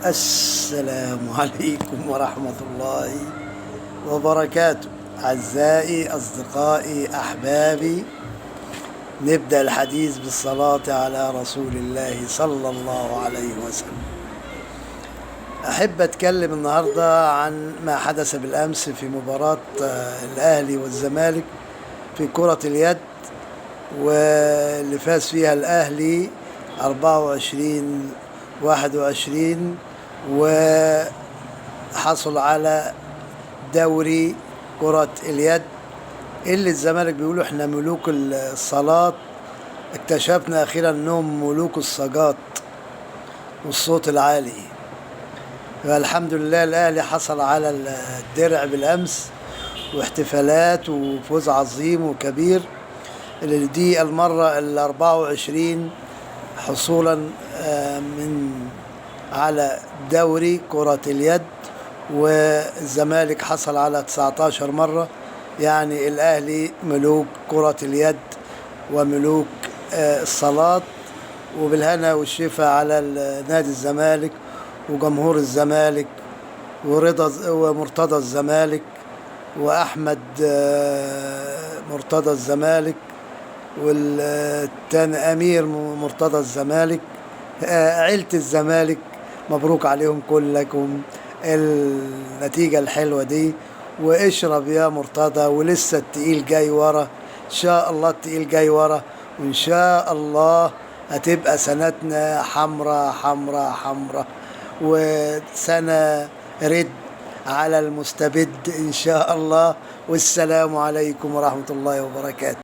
السلام عليكم ورحمة الله وبركاته. أعزائي أصدقائي أحبابي، نبدأ الحديث بالصلاة على رسول الله صلى الله عليه وسلم. أحب أتكلم النهاردة عن ما حدث بالأمس في مباراة الأهلي والزمالك في كرة اليد، واللي فاز فيها الأهلي 24-21 وحصل على دوري كرة اليد. اللي الزمالك بيقولوا احنا ملوك الصالات، اكتشفنا أخيرا انهم ملوك الصاجات والصوت العالي. فالحمد لله الأهلي حصل على الدرع بالأمس، واحتفالات وفوز عظيم وكبير. اللي دي المرة 24 حصولا من على دوري كرة اليد، والزمالك حصل على 19 مرة. يعني الأهلي ملوك كرة اليد وملوك الصالات. وبالهنا والشفا على نادي الزمالك وجمهور الزمالك ورضا ومرتضى الزمالك وأحمد مرتضى الزمالك، والتاني أمير مرتضى الزمالك، عيلة الزمالك. مبروك عليهم كلكم النتيجة الحلوة دي. واشرب يا مرتضى، ولسه التقيل جاي ورا إن شاء الله، التقيل جاي ورا، وإن شاء الله هتبقى سنتنا حمرة حمرة حمرة، وسنة رد على المستبد إن شاء الله. والسلام عليكم ورحمة الله وبركاته.